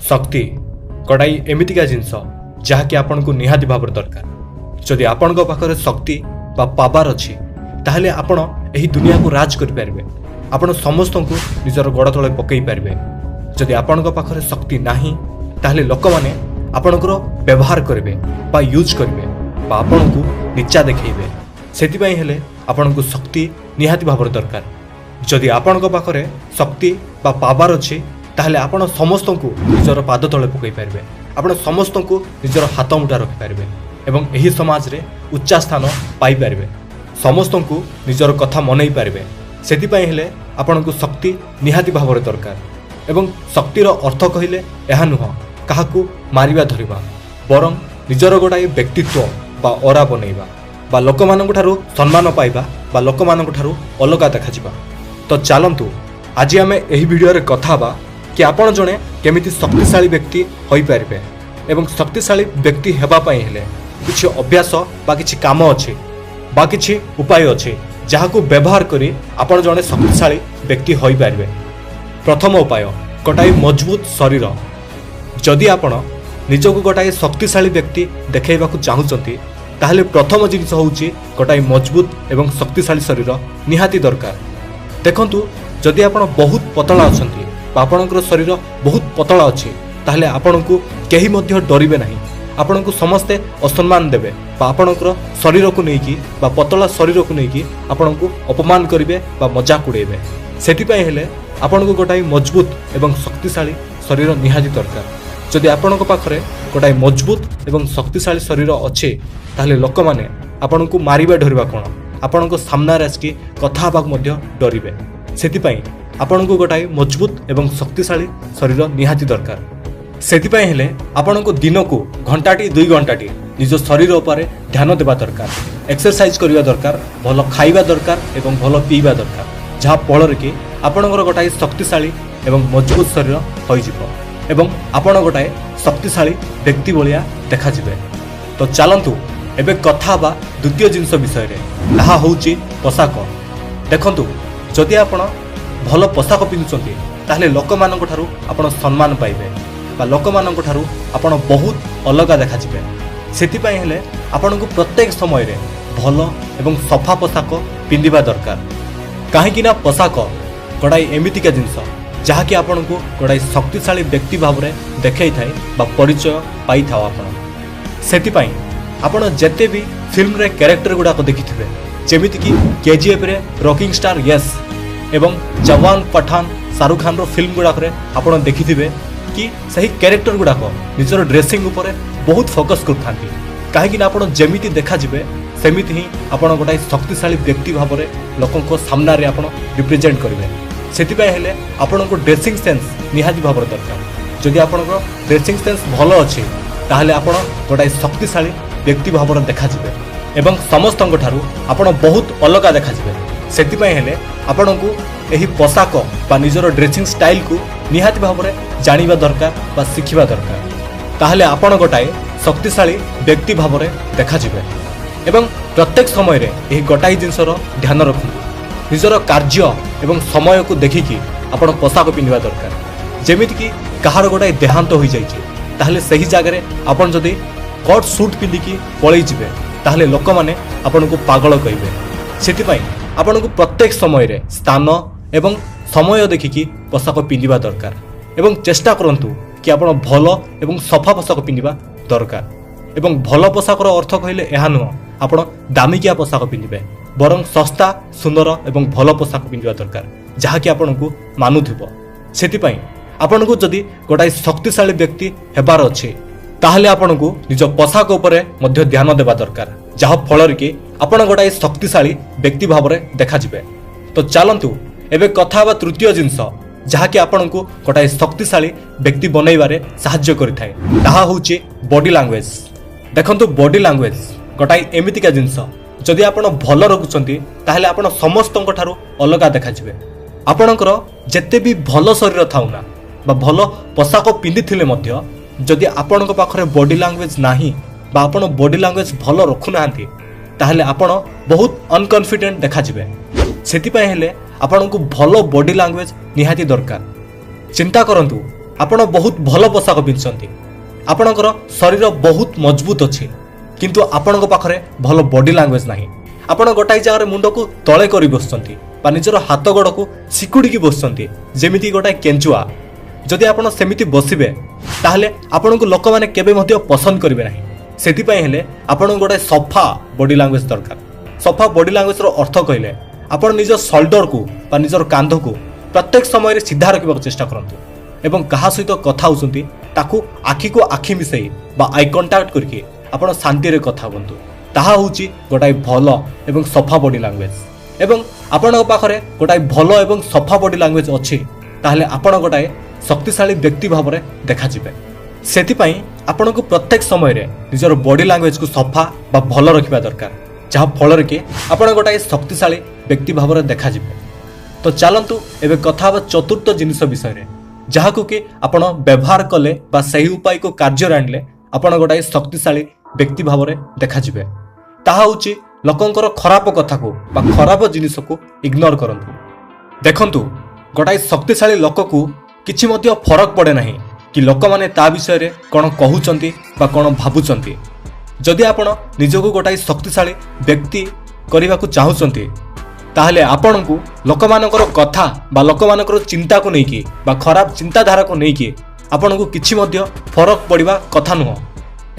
ଶକ୍ତି କଡ଼ାଇ ଏମିତିକା ଜିନିଷ ଯାହାକି ଆପଣଙ୍କୁ ନିହାତି ଭାବରେ ଦରକାର। ଯଦି ଆପଣଙ୍କ ପାଖରେ ଶକ୍ତି ବା ପାୱାର ଅଛି, ତାହେଲେ ଆପଣ ଏହି ଦୁନିଆକୁ ରାଜ କରିପାରିବେ। ଆପଣ ସମସ୍ତଙ୍କୁ ନିଜର ଗୋଡ଼ ତଳେ ପକାଇ ପାରିବେ। ଯଦି ଆପଣଙ୍କ ପାଖରେ ଶକ୍ତି ନାହିଁ, ତାହେଲେ ଲୋକମାନେ ଆପଣଙ୍କର ବ୍ୟବହାର କରିବେ ବା ୟୁଜ୍ କରିବେ ବା ଆପଣଙ୍କୁ ନିଚା ଦେଖାଇବେ। ସେଥିପାଇଁ ହେଲେ ଆପଣଙ୍କୁ ଶକ୍ତି ନିହାତି ଭାବରେ ଦରକାର। ଯଦି ଆପଣଙ୍କ ପାଖରେ ଶକ୍ତି ବା ପାୱାର ଅଛି, ତାହେଲେ ଆପଣ ସମସ୍ତଙ୍କୁ ନିଜର ପାଦ ତଳେ ପକାଇ ପାରିବେ। ଆପଣ ସମସ୍ତଙ୍କୁ ନିଜର ହାତ ମୁଠା ରଖିପାରିବେ ଏବଂ ଏହି ସମାଜରେ ଉଚ୍ଚା ସ୍ଥାନ ପାଇପାରିବେ। ସମସ୍ତଙ୍କୁ ନିଜର କଥା ମନେଇ ପାରିବେ। ସେଥିପାଇଁ ହେଲେ ଆପଣଙ୍କୁ ଶକ୍ତି ନିହାତି ଭାବରେ ଦରକାର। ଏବଂ ଶକ୍ତିର ଅର୍ଥ କହିଲେ ଏହା ନୁହଁ କାହାକୁ ମାରିବା ଧରିବା, ବରଂ ନିଜର ଗୋଟାଏ ବ୍ୟକ୍ତିତ୍ୱ ବା ଅରା ବନେଇବା ବା ଲୋକମାନଙ୍କ ଠାରୁ ସମ୍ମାନ ପାଇବା ବା ଲୋକମାନଙ୍କ ଠାରୁ ଅଲଗା ଦେଖାଯିବା। ତ ଚାଲନ୍ତୁ, ଆଜି ଆମେ ଏହି ଭିଡ଼ିଓରେ କଥା ହେବା କି ଆପଣ ଜଣେ କେମିତି ଶକ୍ତିଶାଳୀ ବ୍ୟକ୍ତି ହୋଇପାରିବେ ଏବଂ ଶକ୍ତିଶାଳୀ ବ୍ୟକ୍ତି ହେବା ପାଇଁ ହେଲେ କିଛି ଅଭ୍ୟାସ ବା କିଛି କାମ ଅଛି ବା କିଛି ଉପାୟ ଅଛି, ଯାହାକୁ ବ୍ୟବହାର କରି ଆପଣ ଜଣେ ଶକ୍ତିଶାଳୀ ବ୍ୟକ୍ତି ହୋଇପାରିବେ। ପ୍ରଥମ ଉପାୟ, ଗୋଟାଏ ମଜବୁତ ଶରୀର। ଯଦି ଆପଣ ନିଜକୁ ଗୋଟାଏ ଶକ୍ତିଶାଳୀ ବ୍ୟକ୍ତି ଦେଖାଇବାକୁ ଚାହୁଁଛନ୍ତି, ତାହେଲେ ପ୍ରଥମ ଜିନିଷ ହେଉଛି ଗୋଟାଏ ମଜବୁତ ଏବଂ ଶକ୍ତିଶାଳୀ ଶରୀର ନିହାତି ଦରକାର। ଦେଖନ୍ତୁ, ଯଦି ଆପଣ ବହୁତ ପତଳା ଅଛନ୍ତି ବା ଆପଣଙ୍କର ଶରୀର ବହୁତ ପତଳା ଅଛି, ତାହେଲେ ଆପଣଙ୍କୁ କେହି ମଧ୍ୟ ଡରିବେ ନାହିଁ। ଆପଣଙ୍କୁ ସମସ୍ତେ ଅସମ୍ମାନ ଦେବେ ବା ଆପଣଙ୍କର ଶରୀରକୁ ନେଇକି ବା ପତଳା ଶରୀରକୁ ନେଇକି ଆପଣଙ୍କୁ ଅପମାନ କରିବେ ବା ମଜାକ ଉଡ଼େଇବେ। ସେଥିପାଇଁ ହେଲେ ଆପଣଙ୍କୁ ଗୋଟାଏ ମଜବୁତ ଏବଂ ଶକ୍ତିଶାଳୀ ଶରୀର ନିହାତି ଦରକାର। ଯଦି ଆପଣଙ୍କ ପାଖରେ ଗୋଟାଏ ମଜବୁତ ଏବଂ ଶକ୍ତିଶାଳୀ ଶରୀର ଅଛି, ତାହେଲେ ଲୋକମାନେ ଆପଣଙ୍କୁ ମାରିବା ଡରିବା କ'ଣ, ଆପଣଙ୍କ ସାମ୍ନାରେ ଆସିକି କଥା ହେବାକୁ ମଧ୍ୟ ଡରିବେ। ସେଥିପାଇଁ ଆପଣଙ୍କୁ ଗୋଟାଏ ମଜବୁତ ଏବଂ ଶକ୍ତିଶାଳୀ ଶରୀର ନିହାତି ଦରକାର। ସେଥିପାଇଁ ହେଲେ ଆପଣଙ୍କୁ ଦିନକୁ ଘଣ୍ଟାଟି 2 ଘଣ୍ଟାଟି ନିଜ ଶରୀର ଉପରେ ଧ୍ୟାନ ଦେବା ଦରକାର, ଏକ୍ସରସାଇଜ କରିବା ଦରକାର, ଭଲ ଖାଇବା ଦରକାର ଏବଂ ଭଲ ପିଇବା ଦରକାର, ଯାହାଫଳରେ କି ଆପଣଙ୍କର ଗୋଟାଏ ଶକ୍ତିଶାଳୀ ଏବଂ ମଜବୁତ ଶରୀର ହୋଇଯିବ ଏବଂ ଆପଣ ଗୋଟାଏ ଶକ୍ତିଶାଳୀ ବ୍ୟକ୍ତି ଭଳିଆ ଦେଖାଯିବେ। ତ ଚାଲନ୍ତୁ, ଏବେ କଥା ହେବା ଦ୍ୱିତୀୟ ଜିନିଷ ବିଷୟରେ। ତାହା ହେଉଛି ପୋଷାକ। ଦେଖନ୍ତୁ, ଯଦି ଆପଣ ଭଲ ପୋଷାକ ପିନ୍ଧୁଛନ୍ତି, ତାହେଲେ ଲୋକମାନଙ୍କ ଠାରୁ ଆପଣ ସମ୍ମାନ ପାଇବେ ବା ଲୋକମାନଙ୍କ ଠାରୁ ଆପଣ ବହୁତ ଅଲଗା ଦେଖାଯିବେ। ସେଥିପାଇଁ ହେଲେ ଆପଣଙ୍କୁ ପ୍ରତ୍ୟେକ ସମୟରେ ଭଲ ଏବଂ ସଫା ପୋଷାକ ପିନ୍ଧିବା ଦରକାର। କାହିଁକି ନା ପୋଷାକ ଗୋଟାଏ ଏମିତିକା ଜିନିଷ ଯାହାକି ଆପଣଙ୍କୁ ଗୋଟାଏ ଶକ୍ତିଶାଳୀ ବ୍ୟକ୍ତି ଭାବରେ ଦେଖାଇଥାଏ ବା ପରିଚୟ ପାଇଥାଅ ଆପଣ। ସେଥିପାଇଁ ଆପଣ ଯେତେ ବି ଫିଲ୍ମରେ କ୍ୟାରେକ୍ଟର ଗୁଡ଼ାକ ଦେଖିଥିବେ, ଯେମିତିକି କେଜିଏଫ୍ରେ ରକିଂ ଷ୍ଟାର ୟସ୍ ଏବଂ ଜୱାନ, ପଠାନ, ଶାହରୁଖ ଖାନର ଫିଲ୍ମ ଗୁଡ଼ାକରେ ଆପଣ ଦେଖିଥିବେ କି ସେହି କ୍ୟାରେକ୍ଟର ଗୁଡ଼ାକ ନିଜର ଡ୍ରେସିଂ ଉପରେ ବହୁତ ଫୋକସ୍ କରୁଥାନ୍ତି। କାହିଁକିନା ଆପଣ ଯେମିତି ଦେଖାଯିବେ, ସେମିତି ହିଁ ଆପଣ ଗୋଟାଏ ଶକ୍ତିଶାଳୀ ବ୍ୟକ୍ତି ଭାବରେ ଲୋକଙ୍କ ସାମ୍ନାରେ ଆପଣ ରିପ୍ରେଜେଣ୍ଟ କରିବେ। ସେଥିପାଇଁ ହେଲେ ଆପଣଙ୍କୁ ଡ୍ରେସିଂ ସେନ୍ସ ନିହାତି ଭାବରେ ଦରକାର। ଯଦି ଆପଣଙ୍କର ଡ୍ରେସିଂ ସେନ୍ସ ଭଲ ଅଛି, ତାହେଲେ ଆପଣ ଗୋଟାଏ ଶକ୍ତିଶାଳୀ ବ୍ୟକ୍ତି ଭାବରେ ଦେଖାଯିବେ ଏବଂ ସମସ୍ତଙ୍କ ଠାରୁ ଆପଣ ବହୁତ ଅଲଗା ଦେଖାଯିବେ। ସେଥିପାଇଁ ହେଲେ ଆପଣଙ୍କୁ ଏହି ପୋଷାକ ବା ନିଜର ଡ୍ରେସିଂ ଷ୍ଟାଇଲକୁ ନିହାତି ଭାବରେ ଜାଣିବା ଦରକାର ବା ଶିଖିବା ଦରକାର। ତାହେଲେ ଆପଣ ଗୋଟାଏ ଶକ୍ତିଶାଳୀ ବ୍ୟକ୍ତି ଭାବରେ ଦେଖାଯିବେ। ଏବଂ ପ୍ରତ୍ୟେକ ସମୟରେ ଏହି ଗୋଟାଏ ଜିନିଷର ଧ୍ୟାନ ରଖନ୍ତୁ। ନିଜର କାର୍ଯ୍ୟ ଏବଂ ସମୟକୁ ଦେଖିକି ଆପଣ ପୋଷାକ ପିନ୍ଧିବା ଦରକାର। ଯେମିତିକି କାହାର ଗୋଟାଏ ଦେହାନ୍ତ ହୋଇଯାଇଛି, ତାହେଲେ ସେହି ଜାଗାରେ ଆପଣ ଯଦି କୋଟ୍ ସୁଟ୍ ପିନ୍ଧିକି ପଳେଇଯିବେ, ତାହେଲେ ଲୋକମାନେ ଆପଣଙ୍କୁ ପାଗଳ କହିବେ। ସେଥିପାଇଁ ଆପଣଙ୍କୁ ପ୍ରତ୍ୟେକ ସମୟରେ ସ୍ଥାନ ଏବଂ ସମୟ ଦେଖିକି ପୋଷାକ ପିନ୍ଧିବା ଦରକାର ଏବଂ ଚେଷ୍ଟା କରନ୍ତୁ କି ଆପଣ ଭଲ ଏବଂ ସଫା ପୋଷାକ ପିନ୍ଧିବା ଦରକାର। ଏବଂ ଭଲ ପୋଷାକର ଅର୍ଥ କହିଲେ ଏହା ନୁହଁ ଆପଣ ଦାମିକିଆ ପୋଷାକ ପିନ୍ଧିବେ, ବରଂ ଶସ୍ତା, ସୁନ୍ଦର ଏବଂ ଭଲ ପୋଷାକ ପିନ୍ଧିବା ଦରକାର, ଯାହାକି ଆପଣଙ୍କୁ ମାନୁଥିବ। ସେଥିପାଇଁ ଆପଣଙ୍କୁ ଯଦି ଗୋଟାଏ ଶକ୍ତିଶାଳୀ ବ୍ୟକ୍ତି ହେବାର ଅଛି, ତାହେଲେ ଆପଣଙ୍କୁ ନିଜ ପୋଷାକ ଉପରେ ମଧ୍ୟ ଧ୍ୟାନ ଦେବା ଦରକାର, ଯାହାଫଳରେ କି ଆପଣ ଗୋଟାଏ ଶକ୍ତିଶାଳୀ ବ୍ୟକ୍ତି ଭାବରେ ଦେଖାଯିବେ। ତ ଚାଲନ୍ତୁ, ଏବେ କଥା ହେବା ତୃତୀୟ ଜିନିଷ, ଯାହାକି ଆପଣଙ୍କୁ ଗୋଟାଏ ଶକ୍ତିଶାଳୀ ବ୍ୟକ୍ତି ବନେଇବାରେ ସାହାଯ୍ୟ କରିଥାଏ। ତାହା ହେଉଛି ବଡି ଲାଙ୍ଗୁଏଜ। ଦେଖନ୍ତୁ, ବଡି ଲାଙ୍ଗୁଏଜ ଗୋଟାଏ ଏମିତିକା ଜିନିଷ, ଯଦି ଆପଣ ଭଲ ରଖୁଛନ୍ତି, ତାହେଲେ ଆପଣ ସମସ୍ତଙ୍କ ଠାରୁ ଅଲଗା ଦେଖାଯିବେ। ଆପଣଙ୍କର ଯେତେ ବି ଭଲ ଶରୀର ଥାଉ ନା ବା ଭଲ ପୋଷାକ ପିନ୍ଧିଥିଲେ ମଧ୍ୟ, ଯଦି ଆପଣଙ୍କ ପାଖରେ ବଡି ଲାଙ୍ଗୁଏଜ ନାହିଁ ବା ଆପଣ ବଡି ଲାଙ୍ଗୁଏଜ ଭଲ ରଖୁନାହାନ୍ତି, ତାହେଲେ ଆପଣ ବହୁତ ଅନକନଫିଡେଣ୍ଟ ଦେଖାଯିବେ। ସେଥିପାଇଁ ହେଲେ ଆପଣଙ୍କୁ ଭଲ ବଡି ଲାଙ୍ଗୁଏଜ ନିହାତି ଦରକାର। ଚିନ୍ତା କରନ୍ତୁ, ଆପଣ ବହୁତ ଭଲ ପୋଷାକ ପିନ୍ଧିଛନ୍ତି, ଆପଣଙ୍କର ଶରୀର ବହୁତ ମଜବୁତ ଅଛି, କିନ୍ତୁ ଆପଣଙ୍କ ପାଖରେ ଭଲ ବଡି ଲାଙ୍ଗୁଏଜ ନାହିଁ। ଆପଣ ଗୋଟାଏ ଜାଗାରେ ମୁଣ୍ଡକୁ ତଳେ କରି ବସୁଛନ୍ତି ବା ନିଜର ହାତ ଗୋଡ଼କୁ ସିକୁଡ଼ିକି ବସୁଛନ୍ତି, ଯେମିତି ଗୋଟାଏ କେଞ୍ଚୁଆ। ଯଦି ଆପଣ ସେମିତି ବସିବେ, ତାହେଲେ ଆପଣଙ୍କୁ ଲୋକମାନେ କେବେ ମଧ୍ୟ ପସନ୍ଦ କରିବେ ନାହିଁ। ସେଥିପାଇଁ ହେଲେ ଆପଣଙ୍କୁ ଗୋଟାଏ ସଫା ବଡି ଲାଙ୍ଗୁଏଜ ଦରକାର। ସଫା ବଡି ଲାଙ୍ଗୁଏଜର ଅର୍ଥ କହିଲେ, ଆପଣ ନିଜ ସୋଲ୍ଡରକୁ ବା ନିଜର କାନ୍ଧକୁ ପ୍ରତ୍ୟେକ ସମୟରେ ସିଧା ରଖିବାକୁ ଚେଷ୍ଟା କରନ୍ତୁ ଏବଂ କାହା ସହିତ କଥା ହେଉଛନ୍ତି, ତାକୁ ଆଖିକୁ ଆଖି ମିଶାଇ ବା ଆଇ କଣ୍ଟାକ୍ଟ କରିକି ଆପଣ ଶାନ୍ତିରେ କଥା ହୁଅନ୍ତୁ। ତାହା ହେଉଛି ଗୋଟାଏ ଭଲ ଏବଂ ସଫା ବଡି ଲାଙ୍ଗୁଏଜ। ଏବଂ ଆପଣଙ୍କ ପାଖରେ ଗୋଟାଏ ଭଲ ଏବଂ ସଫା ବଡି ଲାଙ୍ଗୁଏଜ ଅଛି, ତାହେଲେ ଆପଣ ଗୋଟାଏ ଶକ୍ତିଶାଳୀ ବ୍ୟକ୍ତି ଭାବରେ ଦେଖାଯିବେ। ସେଥିପାଇଁ ଆପଣଙ୍କୁ ପ୍ରତ୍ୟେକ ସମୟରେ ନିଜର ବଡି ଲାଙ୍ଗୁଏଜକୁ ସଫା ବା ଭଲ ରଖିବା ଦରକାର, ଯାହାଫଳରେ କି ଆପଣ ଗୋଟାଏ ଶକ୍ତିଶାଳୀ ବ୍ୟକ୍ତି ଭାବରେ ଦେଖାଯିବେ। ତ ଚାଲନ୍ତୁ ଏବେ କଥା ହେବା ଚତୁର୍ଥ ଜିନିଷ ବିଷୟରେ, ଯାହାକୁ କି ଆପଣ ବ୍ୟବହାର କଲେ ବା ସେହି ଉପାୟକୁ କାର୍ଯ୍ୟରେ ଆଣିଲେ ଆପଣ ଗୋଟାଏ ଶକ୍ତିଶାଳୀ ବ୍ୟକ୍ତି ଭାବରେ ଦେଖାଯିବେ। ତାହା ହେଉଛି ଲୋକଙ୍କର ଖରାପ କଥାକୁ ବା ଖରାପ ଜିନିଷକୁ ଇଗ୍ନୋର କରନ୍ତୁ। ଦେଖନ୍ତୁ, ଗୋଟାଏ ଶକ୍ତିଶାଳୀ ଲୋକକୁ କିଛି ମଧ୍ୟ ଫରକ ପଡ଼େ ନାହିଁ କି ଲୋକମାନେ ତା ବିଷୟରେ କ'ଣ କହୁଛନ୍ତି ବା କ'ଣ ଭାବୁଛନ୍ତି। ଯଦି ଆପଣ ନିଜକୁ ଗୋଟାଏ ଶକ୍ତିଶାଳୀ ବ୍ୟକ୍ତି କରିବାକୁ ଚାହୁଁଛନ୍ତି, ତାହେଲେ ଆପଣଙ୍କୁ ଲୋକମାନଙ୍କର କଥା ବା ଲୋକମାନଙ୍କର ଚିନ୍ତାକୁ ନେଇକି ବା ଖରାପ ଚିନ୍ତାଧାରାକୁ ନେଇକି ଆପଣଙ୍କୁ କିଛି ମଧ୍ୟ ଫରକ ପଡ଼ିବା କଥା ନୁହଁ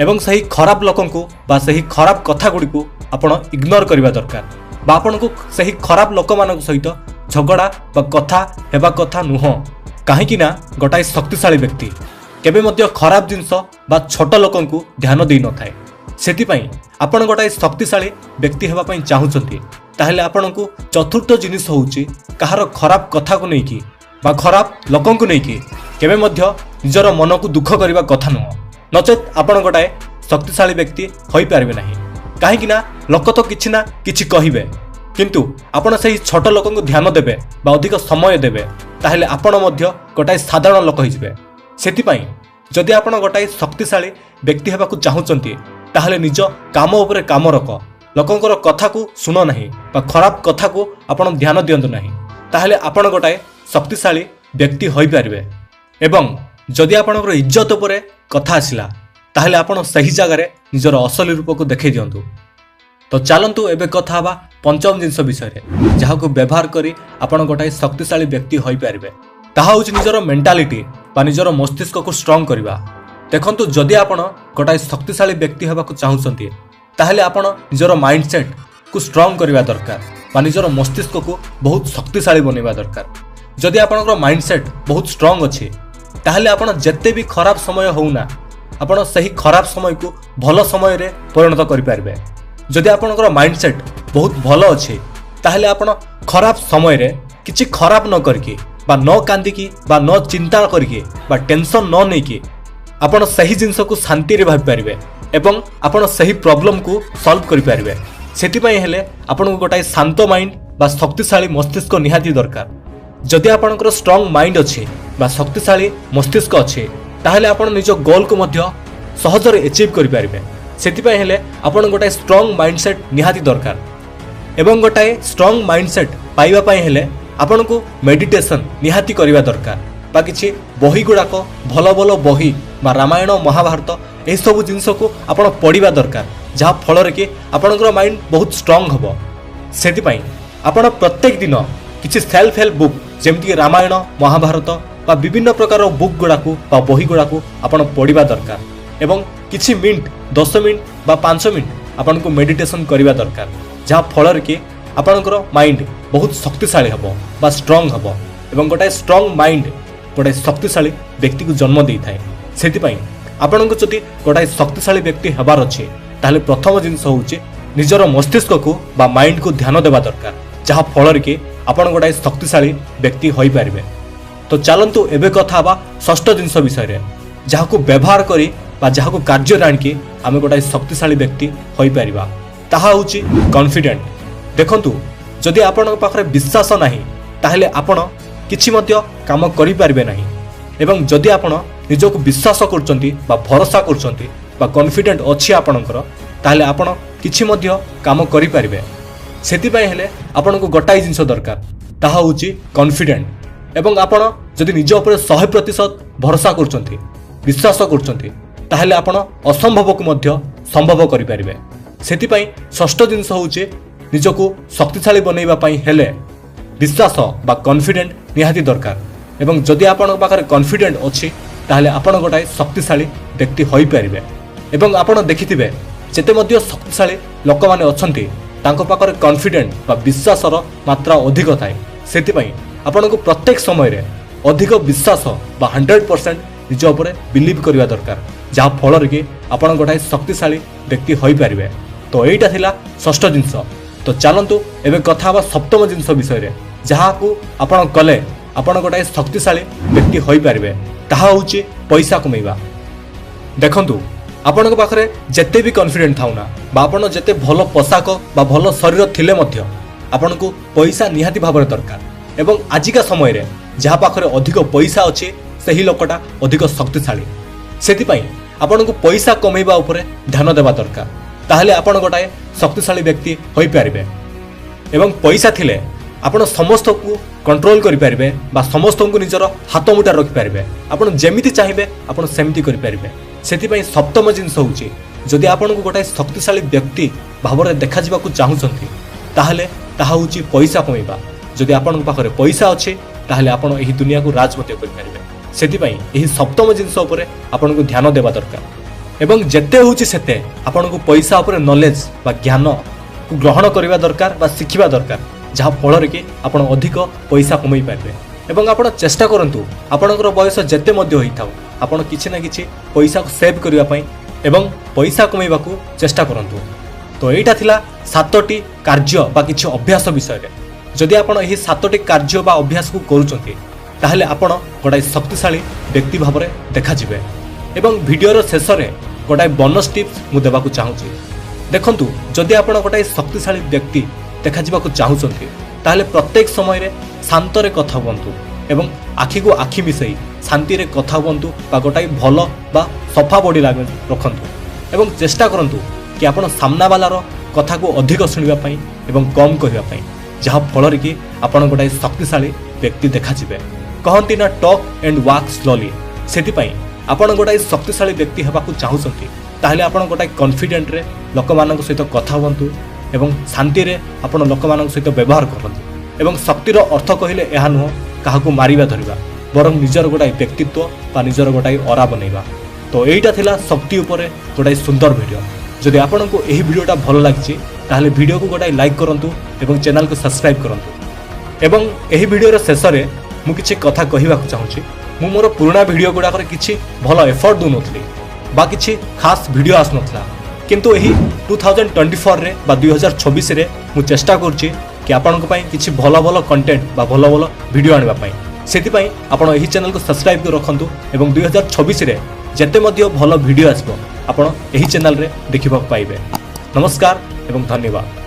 ଏବଂ ସେହି ଖରାପ ଲୋକଙ୍କୁ ବା ସେହି ଖରାପ କଥା ଗୁଡ଼ିକୁ ଆପଣ ଇଗ୍ନୋର କରିବା ଦରକାର ବା ଆପଣଙ୍କୁ ସେହି ଖରାପ ଲୋକମାନଙ୍କ ସହିତ ଝଗଡ଼ା ବା କଥା ହେବା କଥା ନୁହଁ। କାହିଁକି ନା ଗୋଟାଏ ଶକ୍ତିଶାଳୀ ବ୍ୟକ୍ତି କେବେ ମଧ୍ୟ ଖରାପ ଜିନିଷ ବା ଛୋଟ ଲୋକଙ୍କୁ ଧ୍ୟାନ ଦେଇନଥାଏ। ସେଥିପାଇଁ ଆପଣ ଗୋଟାଏ ଶକ୍ତିଶାଳୀ ବ୍ୟକ୍ତି ହେବା ପାଇଁ ଚାହୁଁଛନ୍ତି, ତାହେଲେ ଆପଣଙ୍କୁ ଚତୁର୍ଥ ଜିନିଷ ହେଉଛି କାହାର ଖରାପ କଥାକୁ ନେଇକି ବା ଖରାପ ଲୋକଙ୍କୁ ନେଇକି କେବେ ମଧ୍ୟ ନିଜର ମନକୁ ଦୁଃଖ କରିବା କଥା ନୁହଁ। ନଚେତ୍ ଆପଣ ଗୋଟାଏ ଶକ୍ତିଶାଳୀ ବ୍ୟକ୍ତି ହୋଇପାରିବେ ନାହିଁ। କାହିଁକି ନା ଲୋକ ତ କିଛି ନା କିଛି କହିବେ, କିନ୍ତୁ ଆପଣ ସେହି ଛୋଟ ଲୋକଙ୍କୁ ଧ୍ୟାନ ଦେବେ ବା ଅଧିକ ସମୟ ଦେବେ, ତାହେଲେ ଆପଣ ମଧ୍ୟ ଗୋଟାଏ ସାଧାରଣ ଲୋକ ହୋଇଯିବେ। ସେଥିପାଇଁ ଯଦି ଆପଣ ଗୋଟାଏ ଶକ୍ତିଶାଳୀ ବ୍ୟକ୍ତି ହେବାକୁ ଚାହୁଁଛନ୍ତି, ତାହେଲେ ନିଜ କାମ ଉପରେ କାମ ରଖ, ଲୋକଙ୍କର କଥାକୁ ଶୁଣ ନାହିଁ ବା ଖରାପ କଥାକୁ ଆପଣ ଧ୍ୟାନ ଦିଅନ୍ତୁ ନାହିଁ, ତାହେଲେ ଆପଣ ଗୋଟାଏ ଶକ୍ତିଶାଳୀ ବ୍ୟକ୍ତି ହୋଇପାରିବେ। ଏବଂ ଯଦି ଆପଣଙ୍କର ଇଜ୍ଜତ ଉପରେ କଥା ଆସିଲା, ତାହେଲେ ଆପଣ ସେହି ଜାଗାରେ ନିଜର ଅସଲି ରୂପକୁ ଦେଖାଇ ଦିଅନ୍ତୁ। ତ ଚାଲନ୍ତୁ ଏବେ କଥା ହେବା ପଞ୍ଚମ ଜିନିଷ ବିଷୟରେ, ଯାହାକୁ ବ୍ୟବହାର କରି ଆପଣ ଗୋଟାଏ ଶକ୍ତିଶାଳୀ ବ୍ୟକ୍ତି ହୋଇପାରିବେ। ତାହା ହେଉଛି ନିଜର ମେଣ୍ଟାଲିଟି ବା ନିଜର ମସ୍ତିଷ୍କକୁ ଷ୍ଟ୍ରଙ୍ଗ କରିବା। ଦେଖନ୍ତୁ, ଯଦି ଆପଣ ଗୋଟାଏ ଶକ୍ତିଶାଳୀ ବ୍ୟକ୍ତି ହେବାକୁ ଚାହୁଁଛନ୍ତି, ତାହେଲେ ଆପଣ ନିଜର ମାଇଣ୍ଡସେଟ୍କୁ ଷ୍ଟ୍ରଙ୍ଗ କରିବା ଦରକାର ବା ନିଜର ମସ୍ତିଷ୍କକୁ ବହୁତ ଶକ୍ତିଶାଳୀ ବନେଇବା ଦରକାର। ଯଦି ଆପଣଙ୍କର ମାଇଣ୍ଡସେଟ୍ ବହୁତ ଷ୍ଟ୍ରଙ୍ଗ ଅଛି, ତାହେଲେ ଆପଣ ଯେତେ ବି ଖରାପ ସମୟ ହେଉନା, ଆପଣ ସେହି ଖରାପ ସମୟକୁ ଭଲ ସମୟରେ ପରିଣତ କରିପାରିବେ। ଯଦି ଆପଣଙ୍କର ମାଇଣ୍ଡସେଟ୍ ବହୁତ ଭଲ ଅଛି, ତାହେଲେ ଆପଣ ଖରାପ ସମୟରେ କିଛି ଖରାପ ନ କରିକି ବା ନ କାନ୍ଦିକି ବା ନ ଚିନ୍ତା କରିକି ବା ଟେନସନ୍ ନ ନେଇକି ଆପଣ ସେହି ଜିନିଷକୁ ଶାନ୍ତିରେ ଭାବିପାରିବେ ଏବଂ ଆପଣ ସେହି ପ୍ରୋବ୍ଲେମକୁ ସଲ୍ଭ କରିପାରିବେ। ସେଥିପାଇଁ ହେଲେ ଆପଣଙ୍କୁ ଗୋଟାଏ ଶାନ୍ତ ମାଇଣ୍ଡ ବା ଶକ୍ତିଶାଳୀ ମସ୍ତିଷ୍କ ନିହାତି ଦରକାର। ଯଦି ଆପଣଙ୍କର ଷ୍ଟ୍ରଙ୍ଗ ମାଇଣ୍ଡ ଅଛି ବା ଶକ୍ତିଶାଳୀ ମସ୍ତିଷ୍କ ଅଛି, ତାହେଲେ ଆପଣ ନିଜ ଗୋଲକୁ ମଧ୍ୟ ସହଜରେ ଏଚିଭ୍ କରିପାରିବେ। ସେଥିପାଇଁ ହେଲେ ଆପଣ ଗୋଟାଏ ଷ୍ଟ୍ରଙ୍ଗ ମାଇଣ୍ଡସେଟ୍ ନିହାତି ଦରକାର। ଏବଂ ଗୋଟାଏ ଷ୍ଟ୍ରଙ୍ଗ ମାଇଣ୍ଡସେଟ୍ ପାଇବା ପାଇଁ ହେଲେ ଆପଣଙ୍କୁ ମେଡିଟେସନ୍ ନିହାତି କରିବା ଦରକାର ବା କିଛି ବହି ଗୁଡ଼ାକ, ଭଲ ଭଲ ବହି ବା ରାମାୟଣ, ମହାଭାରତ ଏହିସବୁ ଜିନିଷକୁ ଆପଣ ପଢ଼ିବା ଦରକାର, ଯାହାଫଳରେ କି ଆପଣଙ୍କର ମାଇଣ୍ଡ ବହୁତ ଷ୍ଟ୍ରଙ୍ଗ ହେବ। ସେଥିପାଇଁ ଆପଣ ପ୍ରତ୍ୟେକ ଦିନ କିଛି ସେଲ୍ଫ ହେଲ୍ପ ବୁକ୍, ଯେମିତିକି ରାମାୟଣ, ମହାଭାରତ ବା ବିଭିନ୍ନ ପ୍ରକାର ବୁକ୍ ଗୁଡ଼ାକୁ ବା ବହି ଗୁଡ଼ାକୁ ଆପଣ ପଢ଼ିବା ଦରକାର ଏବଂ କିଛି ମିନିଟ୍, 10 ମିନିଟ୍ ବା 5 ମିନିଟ୍ ଆପଣଙ୍କୁ ମେଡିଟେସନ୍ କରିବା ଦରକାର, ଯାହାଫଳରେ କି ଆପଣଙ୍କର ମାଇଣ୍ଡ ବହୁତ ଶକ୍ତିଶାଳୀ ହେବ ବା ଷ୍ଟ୍ରଙ୍ଗ ହେବ। ଏବଂ ଗୋଟାଏ ଷ୍ଟ୍ରଙ୍ଗ ମାଇଣ୍ଡ ଗୋଟାଏ ଶକ୍ତିଶାଳୀ ବ୍ୟକ୍ତିକୁ ଜନ୍ମ ଦେଇଥାଏ। ସେଥିପାଇଁ ଆପଣଙ୍କୁ ଯଦି ଗୋଟାଏ ଶକ୍ତିଶାଳୀ ବ୍ୟକ୍ତି ହେବାର ଅଛି, ତାହେଲେ ପ୍ରଥମ ଜିନିଷ ହେଉଛି ନିଜର ମସ୍ତିଷ୍କକୁ ବା ମାଇଣ୍ଡକୁ ଧ୍ୟାନ ଦେବା ଦରକାର, ଯାହାଫଳରେ କି ଆପଣ ଗୋଟାଏ ଶକ୍ତିଶାଳୀ ବ୍ୟକ୍ତି ହୋଇପାରିବେ। ତ ଚାଲନ୍ତୁ ଏବେ କଥା ହେବା ଷଷ୍ଠ ଜିନିଷ ବିଷୟରେ, ଯାହାକୁ ବ୍ୟବହାର କରି ବା ଯାହାକୁ କାର୍ଯ୍ୟରେ ଆଣିକି ଆମେ ଗୋଟାଏ ଶକ୍ତିଶାଳୀ ବ୍ୟକ୍ତି ହୋଇପାରିବା। ତାହା ହେଉଛି କନଫିଡେଣ୍ଟ। ଦେଖନ୍ତୁ, ଯଦି ଆପଣଙ୍କ ପାଖରେ ବିଶ୍ୱାସ ନାହିଁ, ତାହେଲେ ଆପଣ କିଛି ମଧ୍ୟ କାମ କରିପାରିବେ ନାହିଁ। ଏବଂ ଯଦି ଆପଣ ନିଜକୁ ବିଶ୍ୱାସ କରୁଛନ୍ତି ବା ଭରସା କରୁଛନ୍ତି ବା କନଫିଡେଣ୍ଟ ଅଛି ଆପଣଙ୍କର, ତାହେଲେ ଆପଣ କିଛି ମଧ୍ୟ କାମ କରିପାରିବେ। ସେଥିପାଇଁ ହେଲେ ଆପଣଙ୍କୁ ଗୋଟାଏ ଜିନିଷ ଦରକାର, ତାହା ହେଉଛି କନଫିଡେଣ୍ଟ। ଏବଂ ଆପଣ ଯଦି ନିଜ ଉପରେ 100% ଭରସା କରୁଛନ୍ତି, ବିଶ୍ୱାସ କରୁଛନ୍ତି, ତାହେଲେ ଆପଣ ଅସମ୍ଭବକୁ ମଧ୍ୟ ସମ୍ଭବ କରିପାରିବେ। ସେଥିପାଇଁ ଷଷ୍ଠ ଜିନିଷ ହେଉଛି, ନିଜକୁ ଶକ୍ତିଶାଳୀ ବନେଇବା ପାଇଁ ହେଲେ ବିଶ୍ୱାସ ବା କନଫିଡେଣ୍ଟ ନିହାତି ଦରକାର। ଏବଂ ଯଦି ଆପଣଙ୍କ ପାଖରେ କନଫିଡେଣ୍ଟ ଅଛି, ତାହେଲେ ଆପଣ ଗୋଟାଏ ଶକ୍ତିଶାଳୀ ବ୍ୟକ୍ତି ହୋଇପାରିବେ। ଏବଂ ଆପଣ ଦେଖିଥିବେ, ଯେତେ ମଧ୍ୟ ଶକ୍ତିଶାଳୀ ଲୋକମାନେ ଅଛନ୍ତି, ତାଙ୍କ ପାଖରେ କନଫିଡେଣ୍ଟ ବା ବିଶ୍ୱାସର ମାତ୍ରା ଅଧିକ ଥାଏ। ସେଥିପାଇଁ ଆପଣଙ୍କୁ ପ୍ରତ୍ୟେକ ସମୟରେ ଅଧିକ ବିଶ୍ୱାସ ବା 100% ନିଜ ଉପରେ ବିଲିଭ୍ କରିବା ଦରକାର, ଯାହାଫଳରେ କି ଆପଣ ଗୋଟାଏ ଶକ୍ତିଶାଳୀ ବ୍ୟକ୍ତି ହୋଇପାରିବେ। ତ ଏଇଟା ଥିଲା ଷଷ୍ଠ ଜିନିଷ। ତ ଚାଲନ୍ତୁ ଏବେ କଥା ହେବା ସପ୍ତମ ଜିନିଷ ବିଷୟରେ, ଯାହାକୁ ଆପଣ କଲେ ଆପଣ ଗୋଟାଏ ଶକ୍ତିଶାଳୀ ବ୍ୟକ୍ତି ହୋଇପାରିବେ। ତାହା ହେଉଛି ପଇସା କମେଇବା। ଦେଖନ୍ତୁ, ଆପଣଙ୍କ ପାଖରେ ଯେତେ ବି କନଫିଡେଣ୍ଟ ଥାଉ ନା ବା ଆପଣ ଯେତେ ଭଲ ପୋଷାକ ବା ଭଲ ଶରୀର ଥିଲେ ମଧ୍ୟ ଆପଣଙ୍କୁ ପଇସା ନିହାତି ଭାବରେ ଦରକାର। ଏବଂ ଆଜିକା ସମୟରେ ଯାହା ପାଖରେ ଅଧିକ ପଇସା ଅଛି, ସେହି ଲୋକଟା ଅଧିକ ଶକ୍ତିଶାଳୀ। ସେଥିପାଇଁ ଆପଣଙ୍କୁ ପଇସା କମେଇବା ଉପରେ ଧ୍ୟାନ ଦେବା ଦରକାର, ତାହେଲେ ଆପଣ ଗୋଟାଏ ଶକ୍ତିଶାଳୀ ବ୍ୟକ୍ତି ହୋଇପାରିବେ। ଏବଂ ପଇସା ଥିଲେ ଆପଣ ସମସ୍ତଙ୍କୁ କଣ୍ଟ୍ରୋଲ କରିପାରିବେ ବା ସମସ୍ତଙ୍କୁ ନିଜର ହାତ ମୁଠାରେ ରଖିପାରିବେ। ଆପଣ ଯେମିତି ଚାହିଁବେ, ଆପଣ ସେମିତି କରିପାରିବେ। ସେଥିପାଇଁ ସପ୍ତମ ଜିନିଷ ହେଉଛି, ଯଦି ଆପଣଙ୍କୁ ଗୋଟାଏ ଶକ୍ତିଶାଳୀ ବ୍ୟକ୍ତି ଭାବରେ ଦେଖାଯିବାକୁ ଚାହୁଁଛନ୍ତି, ତାହେଲେ ତାହା ହେଉଛି ପଇସା କମେଇବା। ଯଦି ଆପଣଙ୍କ ପାଖରେ ପଇସା ଅଛି, ତାହେଲେ ଆପଣ ଏହି ଦୁନିଆକୁ ରାଜ ମଧ୍ୟ କରିପାରିବେ। ସେଥିପାଇଁ ଏହି ସପ୍ତମ ଜିନିଷ ଉପରେ ଆପଣଙ୍କୁ ଧ୍ୟାନ ଦେବା ଦରକାର। ଏବଂ ଯେତେ ହେଉଛି ସେତେ ଆପଣଙ୍କୁ ପଇସା ଉପରେ ନଲେଜ ବା ଜ୍ଞାନକୁ ଗ୍ରହଣ କରିବା ଦରକାର ବା ଶିଖିବା ଦରକାର, ଯାହାଫଳରେ କି ଆପଣ ଅଧିକ ପଇସା କମେଇ ପାରିବେ। ଏବଂ ଆପଣ ଚେଷ୍ଟା କରନ୍ତୁ, ଆପଣଙ୍କର ବୟସ ଯେତେ ମଧ୍ୟ ହୋଇଥାଉ, ଆପଣ କିଛି ନା କିଛି ପଇସାକୁ ସେଭ୍ କରିବା ପାଇଁ ଏବଂ ପଇସା କମେଇବାକୁ ଚେଷ୍ଟା କରନ୍ତୁ। ତ ଏଇଟା ଥିଲା ସାତଟି କାର୍ଯ୍ୟ ବା କିଛି ଅଭ୍ୟାସ ବିଷୟରେ। ଯଦି ଆପଣ ଏହି ସାତଟି କାର୍ଯ୍ୟ ବା ଅଭ୍ୟାସକୁ କରୁଛନ୍ତି, ତାହେଲେ ଆପଣ ଗୋଟାଏ ଶକ୍ତିଶାଳୀ ବ୍ୟକ୍ତି ଭାବରେ ଦେଖାଯିବେ। ଏବଂ ଭିଡ଼ିଓର ଶେଷରେ ଗୋଟାଏ ବୋନସ୍ ଟିପ୍ସ ମୁଁ ଦେବାକୁ ଚାହୁଁଛି। ଦେଖନ୍ତୁ, ଯଦି ଆପଣ ଗୋଟାଏ ଶକ୍ତିଶାଳୀ ବ୍ୟକ୍ତି ଦେଖାଯିବାକୁ ଚାହୁଁଛନ୍ତି, ତାହେଲେ ପ୍ରତ୍ୟେକ ସମୟରେ ଶାନ୍ତରେ କଥା ହୁଅନ୍ତୁ ଏବଂ ଆଖିକୁ ଆଖି ମିଶାଇ ଶାନ୍ତିରେ କଥା ହୁଅନ୍ତୁ ବା ଗୋଟାଏ ଭଲ ବା ସଫା ବଡି ଲାଙ୍ଗୁଏଜ ରଖନ୍ତୁ। ଏବଂ ଚେଷ୍ଟା କରନ୍ତୁ କି ଆପଣ ସାମ୍ନାବାଲାର କଥାକୁ ଅଧିକ ଶୁଣିବା ପାଇଁ ଏବଂ କମ୍ କହିବା ପାଇଁ, ଯାହାଫଳରେ କି ଆପଣ ଗୋଟାଏ ଶକ୍ତିଶାଳୀ ବ୍ୟକ୍ତି ଦେଖାଯିବେ। କହନ୍ତି ନା, "Talk and walk slowly." ସେଥିପାଇଁ ଆପଣ ଗୋଟାଏ ଶକ୍ତିଶାଳୀ ବ୍ୟକ୍ତି ହେବାକୁ ଚାହୁଁଛନ୍ତି, ତାହେଲେ ଆପଣ ଗୋଟାଏ କନଫିଡେଣ୍ଟରେ ଲୋକମାନଙ୍କ ସହିତ କଥା ହୁଅନ୍ତୁ ଏବଂ ଶାନ୍ତିରେ ଆପଣ ଲୋକମାନଙ୍କ ସହିତ ବ୍ୟବହାର କରନ୍ତୁ। ଏବଂ ଶକ୍ତିର ଅର୍ଥ କହିଲେ ଏହା ନୁହଁ କାହାକୁ ମାରିବା ଧରିବା, ବରଂ ନିଜର ଗୋଟାଏ ବ୍ୟକ୍ତିତ୍ୱ ବା ନିଜର ଗୋଟାଏ ଅରା ବନେଇବା। ତ ଏଇଟା ଥିଲା ଶକ୍ତି ଉପରେ ଗୋଟାଏ ସୁନ୍ଦର ଭିଡ଼ିଓ। ଯଦି ଆପଣଙ୍କୁ ଏହି ଭିଡ଼ିଓଟା ଭଲ ଲାଗିଛି, ତାହେଲେ ଭିଡ଼ିଓକୁ ଗୋଟାଏ ଲାଇକ୍ କରନ୍ତୁ ଏବଂ ଚ୍ୟାନେଲକୁ ସବସ୍କ୍ରାଇବ୍ କରନ୍ତୁ। ଏବଂ ଏହି ଭିଡ଼ିଓର ଶେଷରେ ମୁଁ କିଛି କଥା କହିବାକୁ ଚାହୁଁଛି। ମୁଁ ମୋର ପୁରୁଣା ଭିଡ଼ିଓ ଗୁଡ଼ାକରେ କିଛି ଭଲ ଏଫର୍ଟ ଦେଉନଥିଲି ବା କିଛି ଖାସ୍ ଭିଡ଼ିଓ ଆସୁନଥିଲା। କିନ୍ତୁ ଏହି 2024ରେ ବା 2026ରେ ମୁଁ ଚେଷ୍ଟା କରୁଛି କି ଆପଣଙ୍କ ପାଇଁ କିଛି ଭଲ ଭଲ କଣ୍ଟେଣ୍ଟ ବା ଭଲ ଭଲ ଭିଡ଼ିଓ ଆଣିବା ପାଇଁ। ସେଥିପାଇଁ ଆପଣ ଏହି ଚ୍ୟାନେଲକୁ ସବସ୍କ୍ରାଇବ୍ କରି ରଖନ୍ତୁ ଏବଂ 2026ରେ ଯେତେ ମଧ୍ୟ ଭଲ ଭିଡ଼ିଓ ଆସିବ, ଆପଣ ଏହି ଚ୍ୟାନେଲରେ ଦେଖିବାକୁ ପାଇବେ। ନମସ୍କାର ଏବଂ ଧନ୍ୟବାଦ।